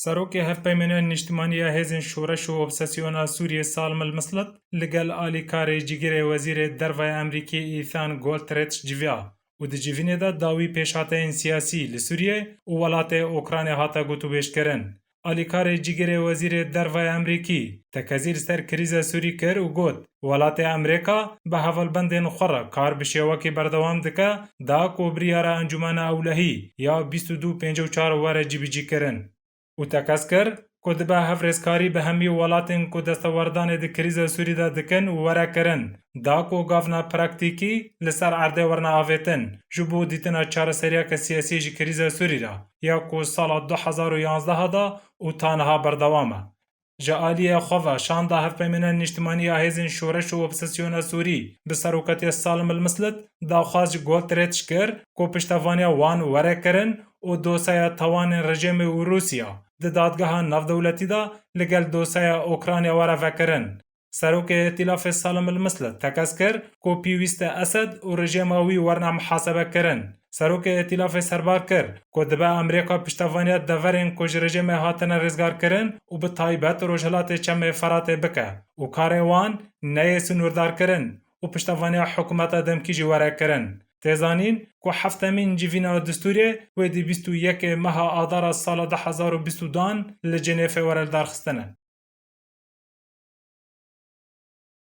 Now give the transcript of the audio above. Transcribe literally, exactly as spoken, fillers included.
Serokê Hevpeymaniyên Niştimanî ya Hêzên Şoreş û Opsesyona Sûriyê Salim El Mislit li gel alîkarê cîgirê Wezîrê Derve ya Amerîkî Ethan Goldrich civiya û di civînê de dawî pêşhateyên siyasî li Sûriyê û welatê Ukraynê hate gotûbêjkirin. Alîkarê cîgirê Wezîrê Derve ya Amerîkî tekezî li ser krîza Sûrî kir û got, welatê Amerîka bi hevalbendên xwe re kar bi şêwekê berdewam dike da ku biryara Encûmena Ewlehî ya bîst û du pêncî û çar were cîbicîkirin. Û tekez kir ku dibe hevrêzkarî bi hemî welatên ku destewerdanê di krîza Sûrî de dikin were kirin, da ku gavna praktîkî li ser erdê werine avêtin, ji bo dîtina çareseriyeke siyasî ji krîza Sûrî re, ya ku sala du hezar û yanzdeh da û ta niha berdewam e. Ji aliyê xwe ve şanda Hevpeymaniyên Niştimanî ya Hêzên Şoreş û Opsesyona Sûrî bi serokatiya Salim El Mislit daxwaz ji Goldrich kir ku piştevaniya wan were kirin û dosyaya tawanên rejîmê û Rûsya di dadgeha navdewletî de li gel dosyaya Ukrayna were vekirin. Serokê Îtîlafê Salim El Mislit tekez kir ku pêwîst e Esed û rejîma wî werine muhasebe kirin. Serokê Îtîlafê serbar kir ku dibe Amerîka piştevaniya deverên ku ji rejîmê hatine rêzgarkirin û bi taybet Rojhilatê Çemê Feratê bike û karê wan neyê sinûrdarkirin û piştevaniya hikûmeta demkî jî were kirin. Tê zanîn ku heftemîn civîna distûrê wê di bîst û yekê meha Adara sala du hezar û bîst û dan li Cenêfê were lidarxistine.